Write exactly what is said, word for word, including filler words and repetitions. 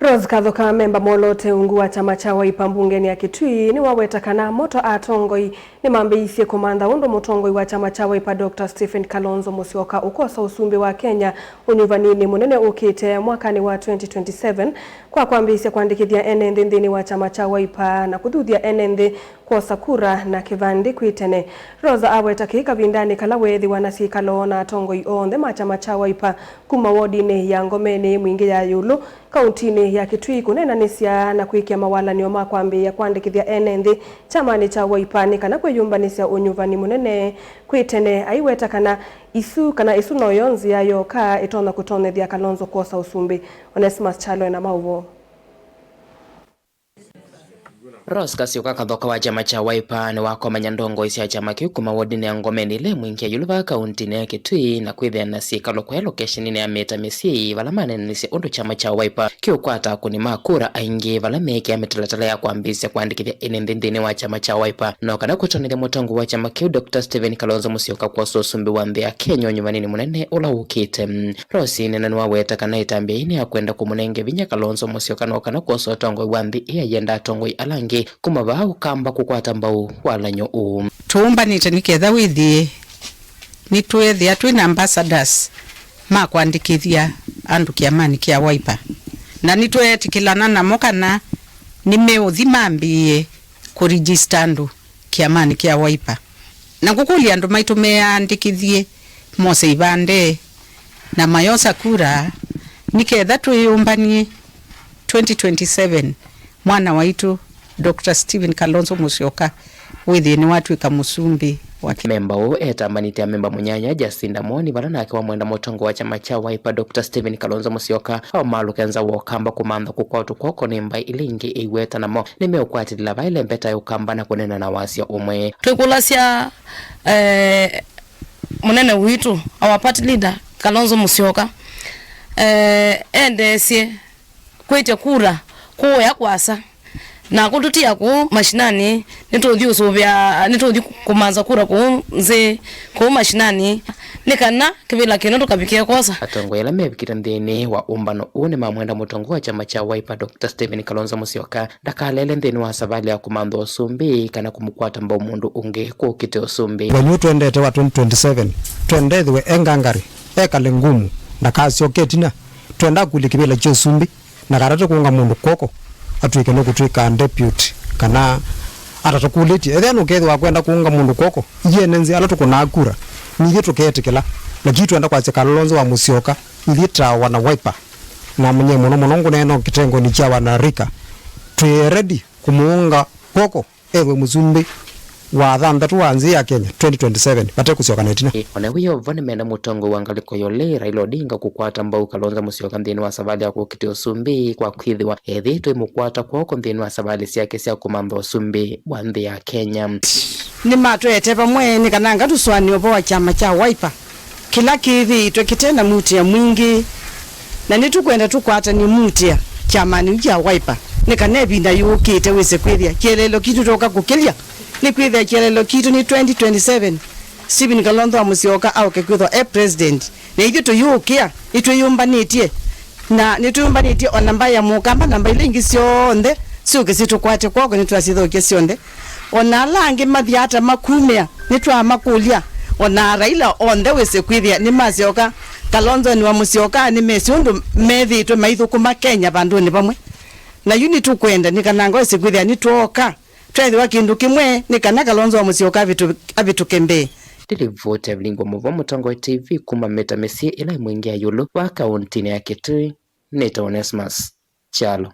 Rose Kathoka, memba mwoloote ungu wa kyama kya Wiper mbungeni ya Kitui, nĩwaweta kana moto atongoi nĩmambĩĩisye kũmantha ũndũ mũtongoi wa kyama kya Wiper, Doctor Stephen Kalonzo Musyoka, ũkosa ũsumbĩ wa Kenya ũnyuvaninĩ mũnene ũkĩte mwakanĩ wa twenty twenty-seven kwa kwambĩĩsya kwandĩkĩthya ene nthĩ nthĩnĩ wa kyama kya Wiper na kũthuthya ene nthĩ kwosa kura na kĩvandĩ kwĩ tene. Rose aweta kĩĩ kavindanĩ kala weethĩwa na syĩkalo na atongoi onthe ma kyama kya Wiper kuma wodinĩ ya Ngomeni Mwingĩ ya ĩũlũ, kauntinĩ ya Kitui kũneenanĩsya na kwĩkĩa mawalany'o ma kwambĩĩa kwandĩkĩthya ene nthĩ kyamanĩ kya Wiper nĩ kana kwĩyũmbanĩsya ũnyuvani mũnene kwĩ tene. Aiweta kana isu, kana ĩsu noyo nzĩa yoka ĩtonya kũtonyethya Kalonzo kwosa ũsumbĩ. Onesmus Kyalo ena maũvoo. Rose Kasyoka Kathoka wa kyama kya Wiper nĩwakomany'a ndongoi sya kyama kĩu kuma wodinĩ ya Ngomeni ĩla ĩ Mwingĩ ya ĩũlũ vaa kauntinĩ ya Kitui na kwĩthĩa na syĩkalo kũya lokesheninĩ ya Mĩta Mĩsyĩ vala maneenanĩsye ũndũ kyama kya Wiper kĩũkwata akũni ma kura aingĩ vala meekĩa mĩtalatala ya kwambĩĩsya kwandĩkĩthya ene nthĩ nthĩnĩ wa kyama kya Wiper no kana kũtonyethya mũtongoi wa kyama kĩu Doctor Stephen Kalonzo Musyoka kwosa ũsumbĩ wa nthĩ ya Kenya ũnyuvaninĩ mũnene ũla ũkĩte. Rose nena nĩwaweta kana ĩtambya yĩĩ nĩ ya kwenda kũmũnenge vinya Kalonzo Musyoka no kana kwosa ũtongoi wa nthĩ ĩĩ ayenda atongoi ala angĩ kuma vaa ũkamba kũkwata mbau walany'o ũũ. Tũũmbanĩte nĩ ketha wĩthĩe nĩtweethĩa twĩ na ambassadors ma kwandĩkĩthya andũ kĩamanĩ kya Wiper, na nĩtweetĩkĩlana namo kana nĩmeũthi mambĩĩe kũregister andũ kĩamanĩ kya Wiper. Na ngũkũlya andũ maitũ meandĩkĩthye mose ivandee na mayosa kura nĩ ketha twĩyũmbany'e twenty twenty-seven mwana waitũ Doctor Stephen Kalonzo Musyoka wĩthĩe nĩwatw'ĩka mũsumbĩ wa Kenya. Memba ũũ etambanĩtye amemba mũnyanya Jacinda Moni vala nake wamwenda mũtongoi wa kyama kya Wiper Doctor Stephen Kalonzo Musyoka aũmalũke nza wa ũkamba kũmantha kũkwatwa kw'oko nĩ mbaĩ ila ingĩ ĩiweta namo nĩmeũkwatĩlĩla vaa ĩlembeta ya ũkamba na kũneena na wasya ũmwe. Twĩkũlasya, eh, mũnene witũ, our party leader, Kalonzo Musyoka, eh, endeesye kwĩtya kura kũũya kwasa, na kũtũtia kũu mashinani, nĩtũũthi ũsũvĩa, nĩtũũthi kũmantha kura kũu nzĩ, kũu mashinani, nĩ kana kĩvĩla kĩno tũkavikĩe kwosa. Atongoi ala mevikĩte nthĩnĩ wa ũmbano ũũ nĩmamwenda mũtongoi wa kyama kya Wiper, Doctor Stephen Kalonzo Musyoka, ndakaleele nthĩnĩ wa savalĩ ya kũmantha ũsumbĩ kana kũmũkwata mbau mũndũ ũngĩ kũkĩte ũsumbĩ. Vanyu twendete wa twenty twenty-seven, twendethĩwe e ngangari, ekale ngumu, ndakasyoke ĩtina. Twenda kũlya kĩvĩla kya ũsumbĩ, na kana tũkũnga mũndũ kw'oko atw'ĩke nũkũtw'ĩka deputy, kana atatũkũlĩtye. Ethĩa nũkethĩwa kwenda kũnga mũndũ kw'oko, ithyĩ ene nzĩ ala tũkũnaa kura, nithyĩ tũkeetĩkĩla. Lakini twenda kwasya Kalonzo wa Musyoka, ithyĩ ta wana Wiper, na manye mũno mũno ngũneena kĩtengonĩ kya wana rika, twĩ ready kũmũũnga kw'oko ethwe mũsumbĩ wa thanthatũ wa nzĩ ya Kenya twenty twenty-seven vate kũsyoka na ĩtina. Ĩ, o na wĩ o vo, nĩmenda mũtongoi wa ngalĩko ya ũlei Raila Odinga kũkwata mbau Kalonzo Musyoka nthĩnĩ wa savalĩ ya kũkitĩa ũsumbĩ kwa kwĩthĩwa ethĩĩtwe ĩmũkwata kw'oko nthĩnĩ wa savalĩ syake sya kũmantha ũsumbĩ wa nthĩ ya Kenya. Nĩmatũete vamwe nĩ kana ngatũsũanĩa ũvoo wa kyama kya Wiper. Kĩla kĩthĩĩtwe kĩte na muutĩa mwingĩ, na nĩtũkwenda tũkwatany'e muutĩa kyamanĩ kĩu kya Wiper, nĩ kana ĩvinda yũkĩte wĩse kwĩthĩa kĩeleelo kitũ tũka kũkĩlya, nĩkwĩthĩa kĩeleelo kitũ nĩ twenty twenty-seven, Stephen Kalonzo wa Musyoka aũke kwĩthwa e president, na ithyĩ tũyũkĩa nĩtwĩyũmbanĩtye, na nĩtwĩyũmbanĩtye o na mbaĩ ya Mũkamba na mbaĩ ila ingĩ syonthe syũke syĩtũkwate kw'oko, nĩtwasithokya syonthe. O na ala angĩ mathi ata makumĩa, nĩtwamakũlya, o na Raila onthe wĩse kwĩthĩa nĩmasyoka Kalonzonĩ wa Musyoka, nĩmesĩ ũndũ methĩĩtwe maithũkũma Kenya vandũnĩ vamwe. Na yu nĩtũkwenda nĩ kana ngoo ĩse kwĩthĩa nĩtwooka, tweethĩwa kĩndũ kĩmwe, nĩ kana Kalonzo wa Musyoka avĩtũ-, avĩtũke mbee. Ndĩlivoti Avilingwa Mũvo, Mũtongoi T V kuma Mĩta Mĩsyĩ ĩla ĩ Mwingĩ ya Ĩũlũ wa kaũntĩnĩ ya Kitui, nĩtawa Onesmus Kyalo.